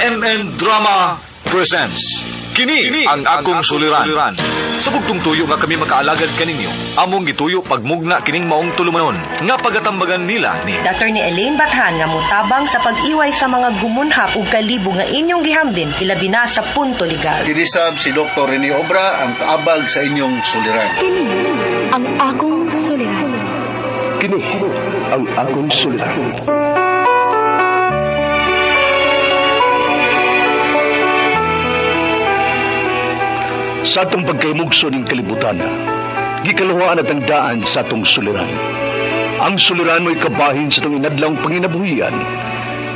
RMN Drama presents Kini ang akong suliran. Sa bugtong tuyo nga kami makaalagad kaninyo, among gituyo pagmugna kining maong tulumanon nga pagatambagan nila ni Attorney Elaine Bathan nga mutabang sa pag-iway sa mga gumunhap ug kalibo nga inyong gihambin ilabi na sa punto legal. Kinisab si Dr. Rene Obra ang kaabag sa inyong suliran. Kini ang akong suliran. Kini ang akong suliran. Sa atong pagkaymugso ning kalibutan, gikaluhaan at ang daan sa atong suliran. Ang suliran mo'y kabahin sa atong inadlawng panginabuhian.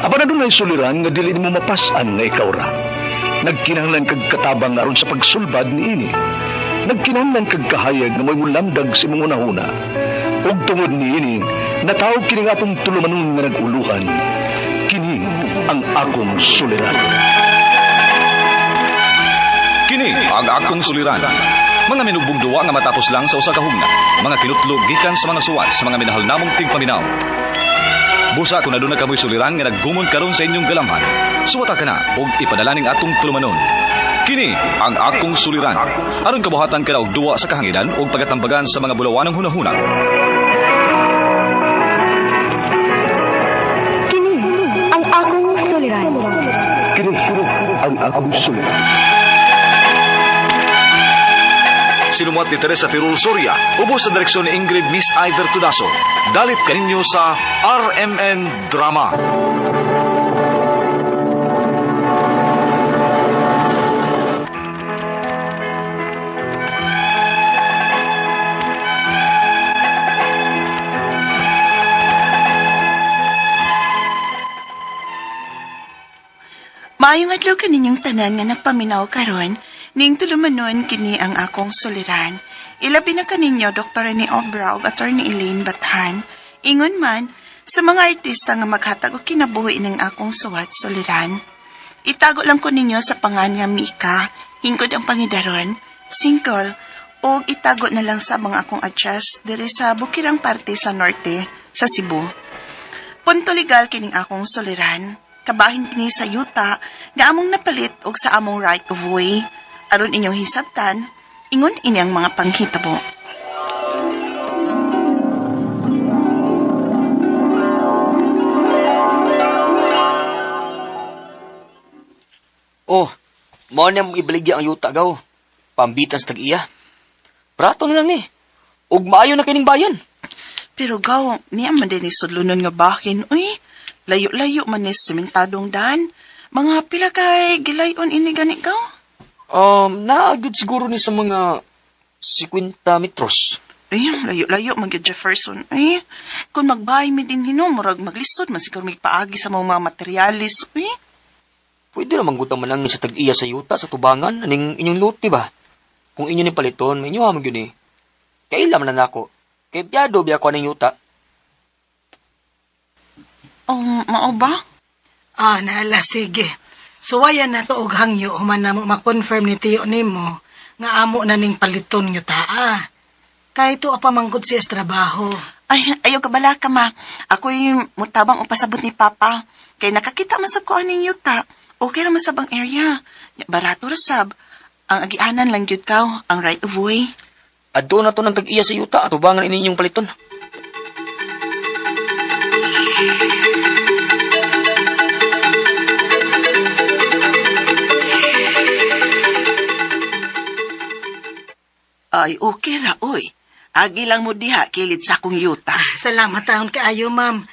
Apan adunay suliran nga dili nimo mapas-an nga ikaw ra. Nagkinahanglan kag katabang aron sa pagsulbad niini. Nagkinahanglan kag kahayag nga mo'y mulamdag sa imong hunahuna. Ug tungod niini, natawag kini nga atong tulumanon nga nag-uluhan. Kini ang akong suliran. Kini ang akong suliran. Mga minubong duwa nga matapos lang sa usa ka hugna. Mga kinutlog gikan sa mga suwat sa mga minahal namong tigpaminaw. Busa kung aduna kamoy suliran nga naggumon karon sa inyong galamhan. Suwata ka na ug ipadala ning atong tulumanon. Kini ang akong suliran. Aron kabuhatan ka na og duwa sa kahanginan ug pagatambagan sa mga bulawanong hunahuna. Kini ang akong suliran. Kini ang akong suliran. Sinumuat ni Teresa Tirul Soria, ubos sa direksyon ni Ingrid Miss Iver Tudaso. Dalit kaninyo sa RMN Drama. Maayong adlaw kaninyong tanan nga nagpaminaw karon, ning tulumanon kini ang akong suliran. Ilabi na kaninyo Dr. ni Obra ug Attorney Elaine Bathan. Ingon man sa mga artista nga maghatag og kinabuhi ning akong suwat suliran. Itago lang ko ninyo sa pangan nga Mika, hingkod ang pangidaron, single, ug itago na lang sa mga akong address diri sa Bukirang parte sa Norte, sa Cebu. Punto legal kining akong suliran. Kabahin kini sa yuta nga among napalit og sa among right of way. Aron inyong hisabtan, ingon ini ang mga panghitabo. Oh, mao na mong ibaligya ang yuta gaw. Pambitan sa tag-iya. Prato na lang ni. Ug maayo na kining bayan. Pero gaw, niya man din sudlonon nga bahin. Uy, layo-layo man ni sementadong daan. Mga pila kay gilayon ini gani gaw? Naagod siguro ni sa mga 50 metros. Ay, layo-layo man gyud Jefferson. Ay, kung magbahay mi din hinom, murag maglisod man siguro may paagi sa mga materialis. Uy, Pwede naman gutang manangin sa tag-iya sa yuta sa tubangan aning inyong luti ba? Kung inyo ni paliton, may inyo man gyud ni. Kaila man na nako. Kay piyado biya ko aning yuta. Oh, mao ba? Ah, naala, sige. Suwayan na to og hangyo human na mo ma-confirm ni tiyo nimo nga amo na ning paliton nga taa. Kay tuwa pa manggod siya sa trabaho. Ay, ayaw ka bala ka, ma. Ako'y mutabang o pasabot ni Papa. Kay nakakita man sab ko aning yuta. Okay ra man sab ang area. Barato ra sab. Ang agianan lang gyud kaw, ang right of way. Adto na to ng tag-iya sa yuta at tubangan ini inyong paliton. Ay, okay ra, oy. Agi lang mo diha, kilid sa akong yuta. Salamat taon kaayo, ma'am.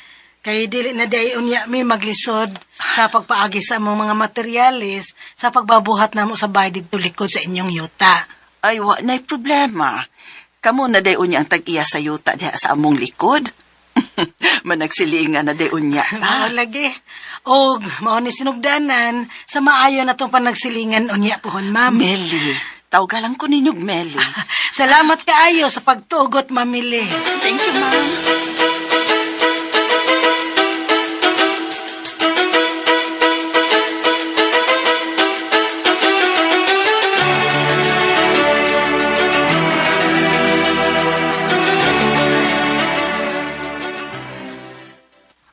Kay dili na day unya mi maglisod sa pagpaagi sa among mga materyales sa pagbabuhat namo sa bahay didto likod sa inyong yuta. Ay, wa na'y problema. Kamo na day unya ang tag-iya sa yuta diha sa among likod. Managsilingan na day unya Mao ta. lagi. Og mao ni sinugdanan sa maayo na tong panagsilingan unya pohon, ma'am. Meli. Tawgalan ko ninyog Meli. Salamat kaayo sa pagtugot, Mamili. Thank you, ma'am.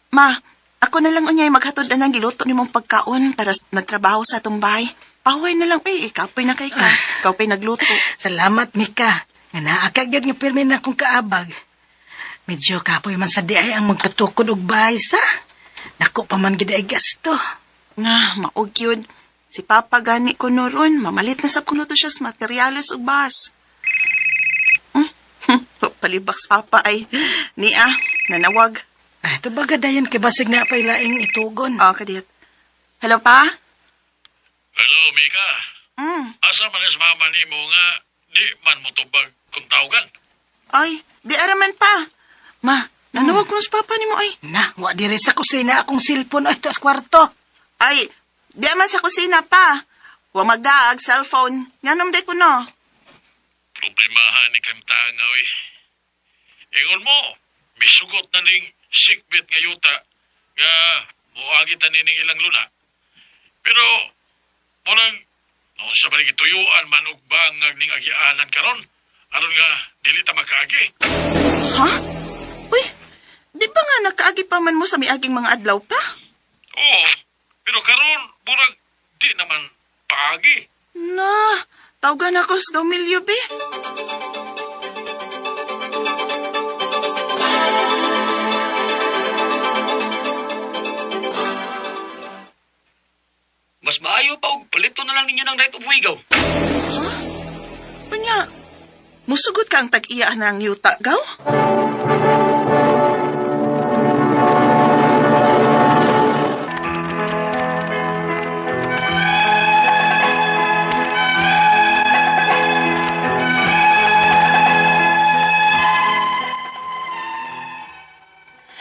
Ma, ako Ako na lang unyay maghatod na ng giluto nimong pagkaon para nagtrabaho sa atong bahay. Paway na lang, uy, ikapoy na kay ka. Ikaw pa'y nagluto. Salamat, Mika. Nga naa ka gyud nga pirmi na akong kaabag. Medyo kapoy man sa di ay ang magpatukod og bahay sa. Dako pa man gid ay gasto. Nga, maog yun. Si Papa gani ko noron, mamalit na sa kuno to siya sa materyales ug bas. Palibak sa Papa ay, niya, nanawag. Ay, tubaga dayon kay basig na pa'y laing itugon. Ah, kadiyot. Hello, Pa? Hello, Mika. Mm. Asa man is mama nimo nga di man mo tubag kung tawagan? Ay, di araman pa. Ma, nanawag ko sa Papa nimo ay. Na, wa diri sa kusina akong cellphone ay taas kwarto. Ay, di aman sa kusina pa. Wa magdaag cellphone. Nganom day ko no. Problemahan ni kamtanga, oy. Ingon mo, misugot na ning sikbit nga yuta nga moagi ta nining ilang luna. Pero, murag, noon sa man gituyuan man og bangag ning agianan karon aron nga dili ta makaagi. Ha? Uy, di ba nga nakaagi pa man mo sa miaging mga adlaw pa? Oo, pero karon murag di naman paagi. Na, tawagan ako sa Gamilyo, be. Mas maayo pa og palito na lang ninyo ng right of way gaw. Unya, musugot ka ang tag-iya ng yuta, gaw?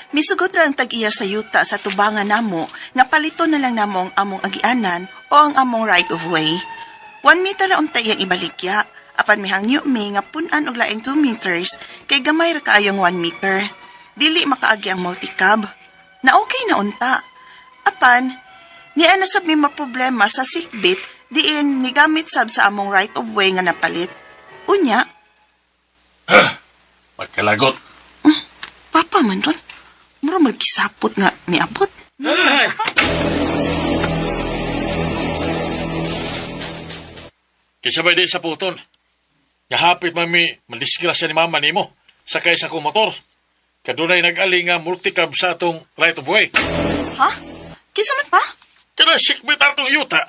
Misugot ra ang tag-iya sa yuta sa tubangan namo nga palito na lang namo ang among agianan o ang among right of way. 1 meter ra unta iyang ibaligya, apan mihangyo mi nga pun-an og laing 2 meters kay gamay ra kaayong 1 meter. Dili makaagi ang multicab. Na okay na unta. Apan, niya na sab mi maproblema sa sikbit diin nigamit sab sa among right of way nga napalit. Unya, Magkalagot. papa man ron. Mura magkisapot nga miabot. Kisabay din sa puton. Gahapit mami, madisgrasya ni mama nimo sakay sa akong motor. Kadunay nag-ali nga multicab sa atong right of way. Ha? Kinsa man pa? Kana sikbit atong yuta.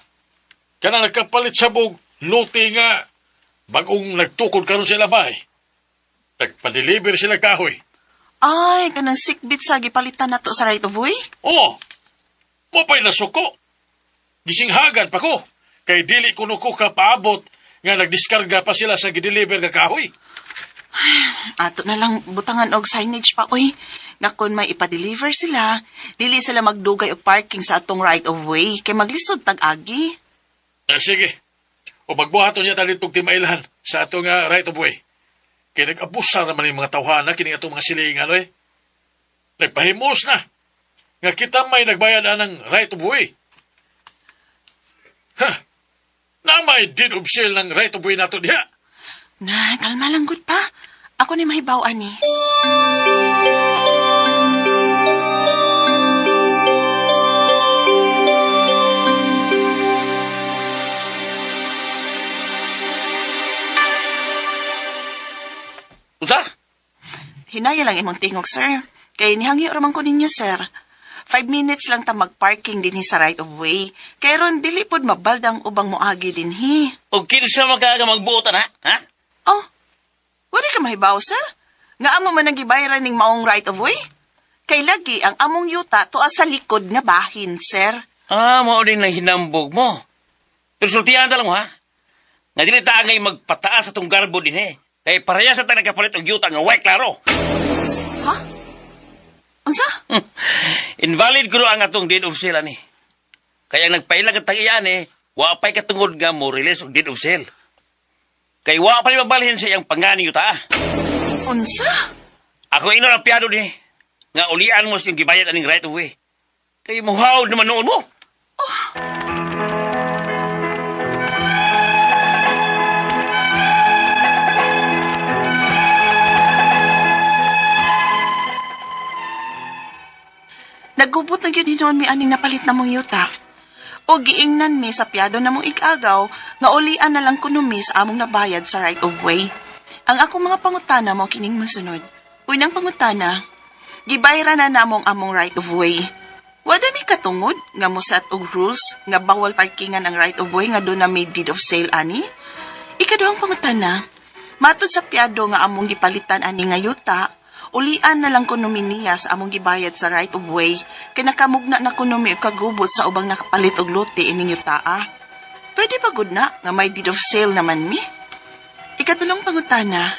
Kana nagkapalit sa bug luti nga bagong nagtukod karon sila bay. Nagpa-deliver sila kahoy. Ay, kanang sikbit sa gipalitan nato sa right of way? Oo. Mo pa'y nasuko. Gisinghagan pa ko. Kay dili kuno ko kapaabot nga nagdiskarga pa sila sa gideliver nga kahoy. Ato na lang butangan og signage pa oy. Nga kun may ipa-deliver sila, dili sila magdugay og parking sa atong right of way kay maglisod tag-agi. Eh, sige. O magbuhaton niya talitog timailhan sa atong right of way. Kay nag-abusa naman yung mga tawhana kini atong mga silingan eh. Nagpahimos na. Nga kita may nagbayad ng right of way. Ha? Na may deed of sale ng right of way nato diha. Na, kalma lang gud pa. Ako ni mahibaw ani. Unsa? Hinaya lang imong tingog, sir. Kay nihangyo ra man ko ninyo, sir. 5 minutes lang ta mag-parking dinhi sa right of way. Kay ron dili pod mabaldang ubang moagi dinhi. Og kinsa man ka nga magbuot ana, ha? Oh, wala ka mahibaw, sir? Nga amo man ang gibayaran ning maong right of way? Kay lagi ang among yuta tuwa sa likod nga bahin, sir. Ah, mao din ang hinambog mo. Pero sultihan ta lang mo, ha? Nga dili ta angay magpataas atong garbo din, eh. Kay pareha sa ta nagkapalit og yuta nga way klaro. Ha? Unsa? Invalid kuno ang atong deed of sale ani. Kaya ang nagpailag ang tag-iya ani, wa pa'y katungod nga mo release og deed of sale. Kay wa pa ni mabalhin sa iyang pangani yuta. Unsa? Ako ino ang piyado ni nga ulian mo siyang gibayad aning right of way. Kay muhawd naman noon mo. Nagubot na gyud hinuon mi aning napalit namong yuta. O giingnan mi sa piyado namong igagaw nga ulian na lang kuno mi sa among nabayad sa right of way. Ang akong mga pangutana mao kining mosunod. Unang pangutana, gibayra na namong among right of way. Wala mi katungod nga mo set og rules nga bawal parkingan ang right of way nga duna may deed of sale ani? Ikaduhang pangutana, matod sa piyado nga among gipalitan ani nga yuta, ulian na lang kuno mi niya sa among gibayad sa right of way kay nakamugna na kuno mi og kagubot sa ubang nakapalit og lote ining yutaa. Pwede ba gud na nga may deed of sale naman mi? Ikatulong pangutana,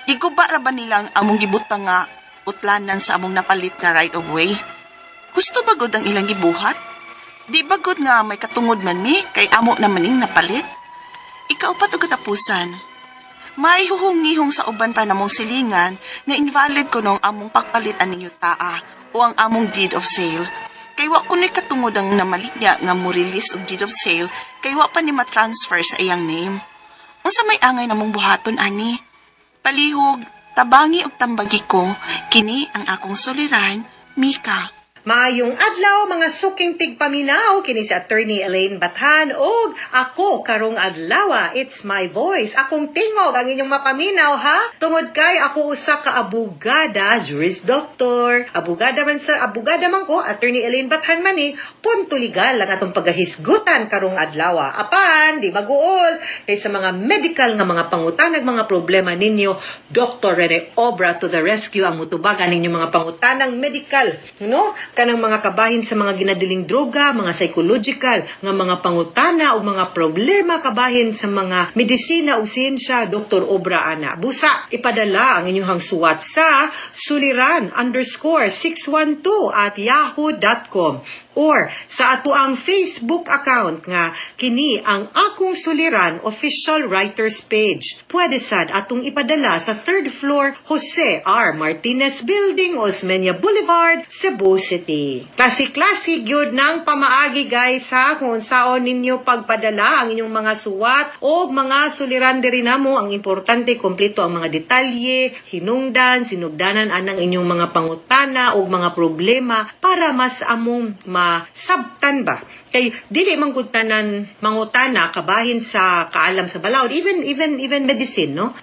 giguba ra ba nila ang among gibutang nga utlanan sa among napalit nga right of way? Gusto ba gud ang ilang gibuhat? Di ba gud nga may katungod man mi kay amo naman ning napalit? Ikaupat og katapusan, may huhong-ngihong sa uban pa namong silingan nga invalid kuno ang among pagpalit aning yutaa o ang among deed of sale. Kay wa kuno'y katungod ang namaligya nga mo release og deed of sale kay wa pa ni ma-transfer sa iyang name. Unsa may angay namong buhaton ani? Palihog, tabangi og tambagi ko, kini ang akong suliran, Mika. Maayong adlaw, mga suking tigpaminaw, kini si Attorney Elaine Bathan og ako karong adlaw, it's my voice. Akong tingog ang inyong mapaminaw, ha. Tungod kay ako usa ka abogada, juris doctor. Abogada man sa abogada man ko, Attorney Elaine Bathan man ni, punto legal ang atong pagahisgutan karong adlaw. Apan di maguol kay sa mga medical nga mga pangutanag, mga problema ninyo, Dr. Rene Obra to the rescue ang mutubagan ninyong mga pangutanang medical, no? Kanang mga kabahin sa mga ginadiling droga, mga psychological nga mga pangutana o mga problema kabahin sa mga medisina o siyensya, Dr. Obra ana. Busa, ipadala ang inyong suwat sa suliran_612@yahoo.com or sa ato ang Facebook account nga kini ang Akong Suliran Official Writers Page. Pwede sad atong ipadala sa third floor, Jose R. Martinez Building, Osmeña Boulevard, Cebu City. Klase-klase gyud ng pamaagi, guys, ha, kung unsaon ninyo pagpadala ang inyong mga suwat o mga suliran diri namo. Ang importante, kompleto ang mga detalye, hinungdan, sinugdanan anang inyong mga pangutana o mga problema para mas among masabtan ba. Kay dili man gud tanan mangutana kabahin sa kaalam sa balaod, even medicine, no?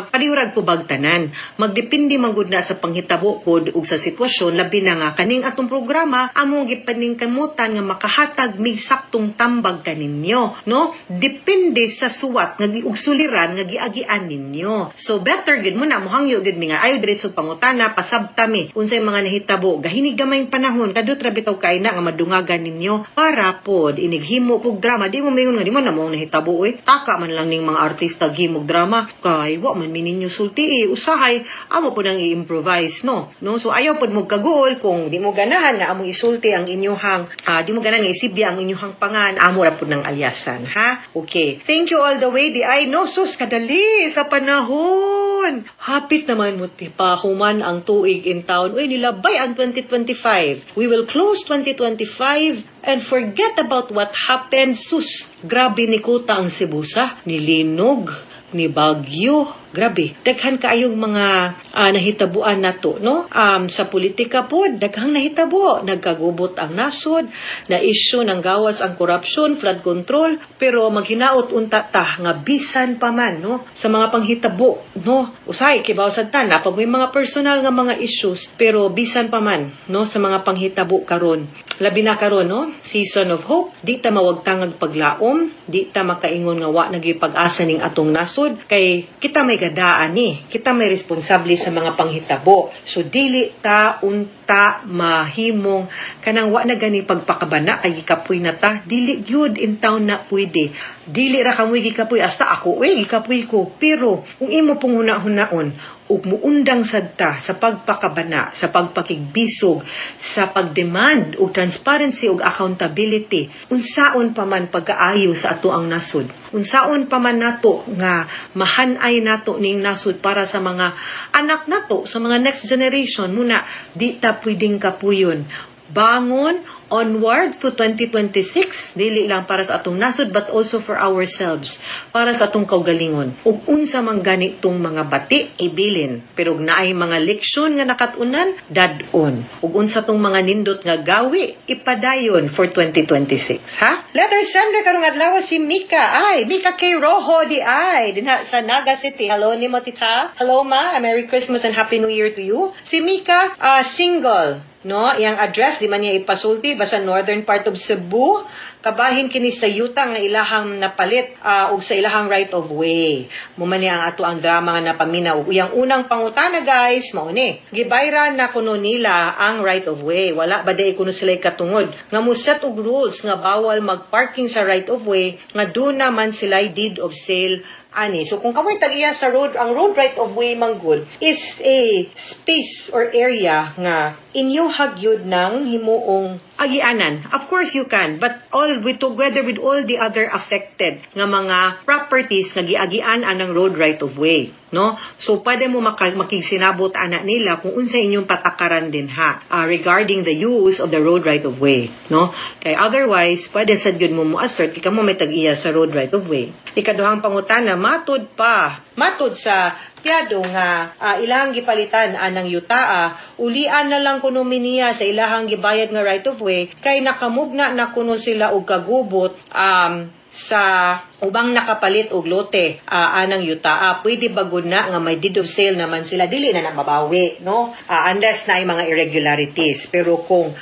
Pareho rag tubag tanan. Magdepende man gud na sa panghitabo pod ug sa sitwasyon, labi na nga kaning atong programa among gipaningkamutan nga makahatag mig saktong tambag kaninyo, no? Depende sa suwat nga ug suliran nga giagian ninyo. So better gid mo na mohangyo gid mi nga ayo diretso pangutana, pasabta mi unsay mga nahitabo gahinig gamayng panahon, kadot ra bitaw kay na nga madungagan ninyo para pod inighimo pug drama di mo mayon nga di mo na mo nahitabo, oy, taka man lang ning mga artista himog drama kay wa man mi ninyo sulti eh. Usahay amo pod ang i-improvise, no? So ayaw pod mo kaguol kung di mo ganahan nga among isulti ang inyuhang di mo ganahan nga isibya ang inyuhang pangan, amo ra pod ng alyasan, ha. Okay, thank you all the way di ay, no? Sus, kadali sa panahon, hapit naman mo pahuman ang tuig in town. Uy, nilabay ang 2025. We will close 2025 and forget about what happened. Sus, grabe ni kuta ang Cebu sa nilinog ni Bagyo. Grabe. Daghan kaayong mga nahitabuan nato, no? Sa politika po, daghang nahitabo. Nagkagubot ang nasod, na issue ng gawas ang korupsyon, flood control, pero maghinaot unta ta nga bisan pa man, no? Sa mga panghitabo, no? Usay, kibaw sad ta, naa pa may mga personal nga mga issues, pero bisan pa man, no? Sa mga panghitabo karon. Labi na karon, no? Season of hope, di ta mawagtangag paglaom, di ta makaingon nga wa na pag-asa ning atong nasod, kay kita may gadaan ni, kita may responsable sa mga panghitabo. So dili ta unta mahimong kanang wa na gani pagpakabana ay gikapoy na ta, dili gyud in town na pwede. Dili ra kamoy gikapoy, hasta ako uy gikapoy ko. Pero kung imo pong huna-hunaon ug muundang sad ta sa pagpakabana, sa pagpakigbisog, sa pagdemand og transparency ug accountability, unsaon pa man pagkaayo sa ato ang nasod. Unsaon pa man nato nga mahanay nato ning nasod para sa mga anak nato, sa mga next generation, muna di ta pwedeng kapuyon. Bangon onwards to 2026, dili lang para sa atong nasod but also for ourselves, para sa atong kaugalingon. Ug unsa man gani tong mga bati ibilin, pero ug naay mga leksyon nga nakatunan, dad-on. Ug unsa tong mga nindot nga gawi, ipadayon for 2026, ha? Letter sender karong adlaw si Mika. Ay, Mika K. Rojo di ay dinha sa Naga City. Hello nimo, tita. Hello, ma. Merry Christmas and Happy New Year to you. Si Mika, single, no? Iyang address di man niya ipasulti, basta northern part of Cebu. Kabahin kini sa yuta nga ilahang napalit og sa ilahang right of way. Mao man niya ang ato ang drama nga napaminaw. Ug iyang unang pangutana, guys, mao ni. Gibayran na kuno nila ang right of way. Wala ba diay kuno sila katungod nga mo set og rules nga bawal magparking sa right of way nga duna man sila deed of sale ani? So kung kamoy tag-iya sa road, ang road right of way manggod is a space or area nga inyo hagyod ng himuong agianan. Of course you can, but all with together with all the other affected nga mga properties nga giagian anang road right of way, no? So pwede mo makigsinabot ana nila kung unsa inyong patakaran din ha regarding the use of the road right of way, no? Kay otherwise pwede sad gyud mo mo assert kay kamo may tag-iya sa road right of way. Ikaduhang pangutana, matud pa, matud sa piyado nga ilang gipalitan anang yutaa, ulian na lang kuno niya sa ilahang gibayad nga right of way kay nakamugna na kuno sila og kagubot sa ubang nakapalit og lote anang yutaa. Pwede ba gud na nga may deed of sale naman sila, dili na na mabawi, no, unless na ay mga irregularities? Pero kung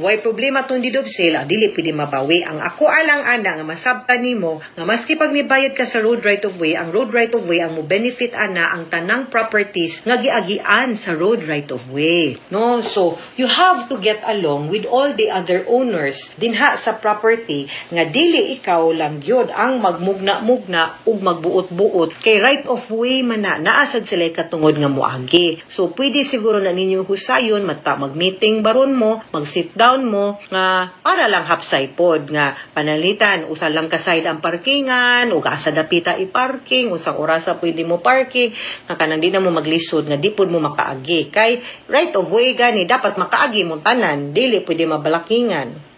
way problema tong deed of sale, dili pwede mabawi. Ang ako alang ana nga masabtan nimo nga maski pag nibayad ka sa road right of way, ang road right of way ang mo benefit ana ang tanang properties nga giagian sa road right of way. No? So, you have to get along with all the other owners dinha sa property nga dili ikaw lang gyud ang magmugna-mugna ug magbuot-buot kay right of way man na, naa sad sila katungod nga moagi. So pwede siguro na ninyo husayon mata mag-meeting baron mo, mag-sit down mo nga para lang hapsay pod nga panalitan usa lang ka side ang parkingan ug asa dapita i-parking, unsang orasa pwede mo parking, nga kanang di na mo maglisod nga di pod mo makaagi kay right of way gani, dapat makaagi mo tanan, dili pwede mabalakingan.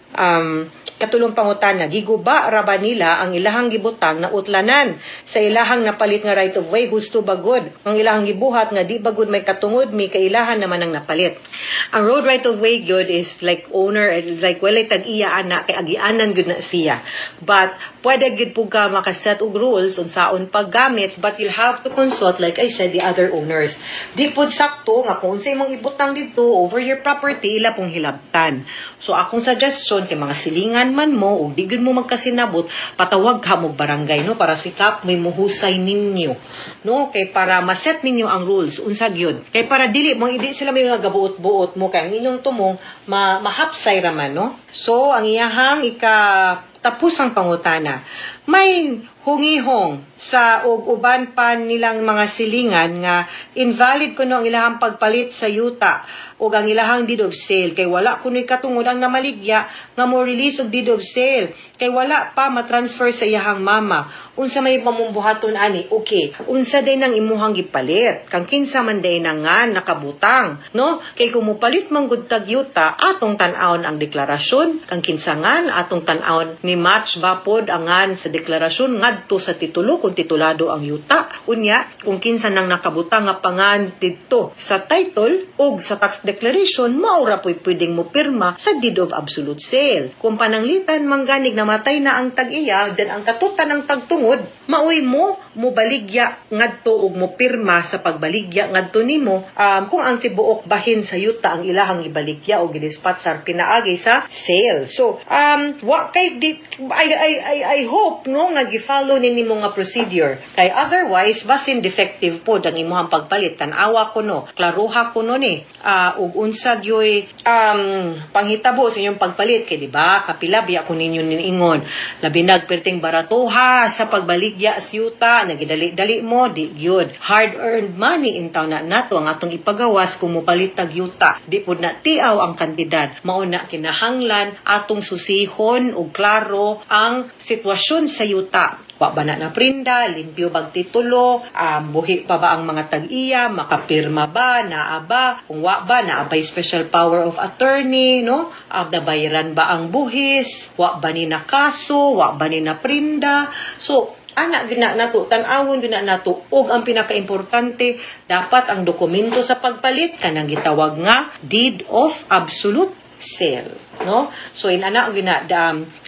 Katulong pangutana, giguba ra ba nila ang ilahang gibutang na utlanan sa ilahang napalit nga right of way? Gusto bagod ang ilahang gibuhat nga di bagod may katungod mi kailahan naman ang napalit. Ang road right of way gyud is like owner, like walay tag-iya ana kay agianan gyud na siya. But pwede gyud pud ka makaset og rules unsaon paggamit, but you'll have to consult, like I said, the other owners. Di pud sakto nga kung unsay imong ibutang didto over your property, ila pong hilabtan. So akong suggestion kay mga silingan man mo ug di gyud mo magkasinabot, patawag ka mo barangay, no, para sikap may muhusay ninyo, no, kay para maset ninyo ang rules unsa gyud, kay para dili mo hindi sila may mga gabuot-buot mo kay ang inyong tumong ma mahapsay ra man, no? So ang iyahang ika tapos ang pangutana, may hungihong sa og uban pa nilang mga silingan nga invalid kuno ang ilahang pagpalit sa yuta ug ang ilahang deed of sale kay wala kuno'y katungod ang namaligya nga mo release og deed of sale kay wala pa matransfer sa iyahang mama. Unsa may pamumbuhaton ani? Okay, unsa day nang imuhang gipalit, kang kinsa man day na nga nakabutang, no? Kay kung mopalit man gud tag yuta, atong tan-awon ang deklarasyon kang kinsa ngan, atong tan-awon ni match ba pod ang ngan sa deklarasyon ngadto sa titulo kung titulado ang yuta. Unya kung kinsa nang nakabutang nga pangan didto sa title ug sa tax declaration, mao ra po'y pwedeng mo pirma sa deed of absolute sale. Kung pananglitan mangganig namatay na ang tag-iya, then ang katutan ng tagtungod maoy mo mobaligya ngadto ug mo pirma sa pagbaligya ngadto nimo kung ang tibuok bahin sa yuta ang ilahang ibaligya o gidispatsar pinaagi sa sale. So wa kay di, I hope, no, nga gi-follow ni nimo nga procedure kay otherwise basin defective pod ang imuhang pagpalit. Tan-awa kuno, klaruha kuno ni ug unsa gyoy panghitabo sa inyong pagpalit kay di ba kapila biya ko ninyo niingon, labi nag perting baratoha sa pagbaligya sa yuta, nagidali-dali mo, di gyud. Hard earned money intaw na nato ang atong ipagawas kung mopalit tag yuta. Di pud na tiaw ang kantidad. Mao na kinahanglan atong susihon og klaro ang sitwasyon sa yuta. Wa ba na naprinda, limpyo bag titulo, buhi pa ba ang mga tag-iya, makapirma ba, naa ba, kung wa ba, naa ba'y special power of attorney, no? Nabayaran ba ang buhis, wa ba ni nakaso, wa ba ni naprinda. So, ana gina nato, tan-awon gina nato ug ang pinakaimportante, dapat ang dokumento sa pagpalit kanang gitawag nga deed of absolute sale, no? So in ana gina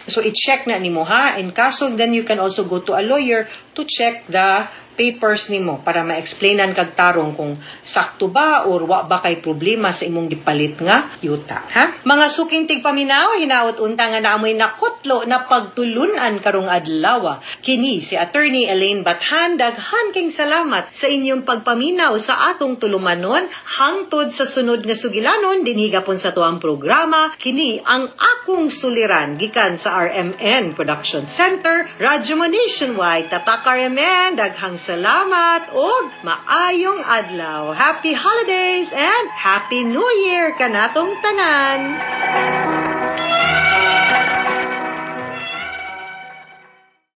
so i-check na nimo ha. In kaso, then you can also go to a lawyer to check the papers nimo para ma-explainan kag tarong kung sakto ba or wa ba kay problema sa imong gipalit nga yuta, ha. Mga suking tigpaminaw, hinaot unta nga naamoy nakutlo na pagtulunan karong adlaw. Kini si Attorney Elaine Bathan. Daghan king salamat sa inyong pagpaminaw sa atong tulumanon. Hangtod sa sunod nga sugilanon dinhi gapon sa tuang programa, kini ang Akong Suliran, gikan sa RMN Production Center, Radyo Mo Nationwide. Tatak RMN. Daghang salamat ug maayong adlaw. Happy holidays and Happy New Year kanatong tanan.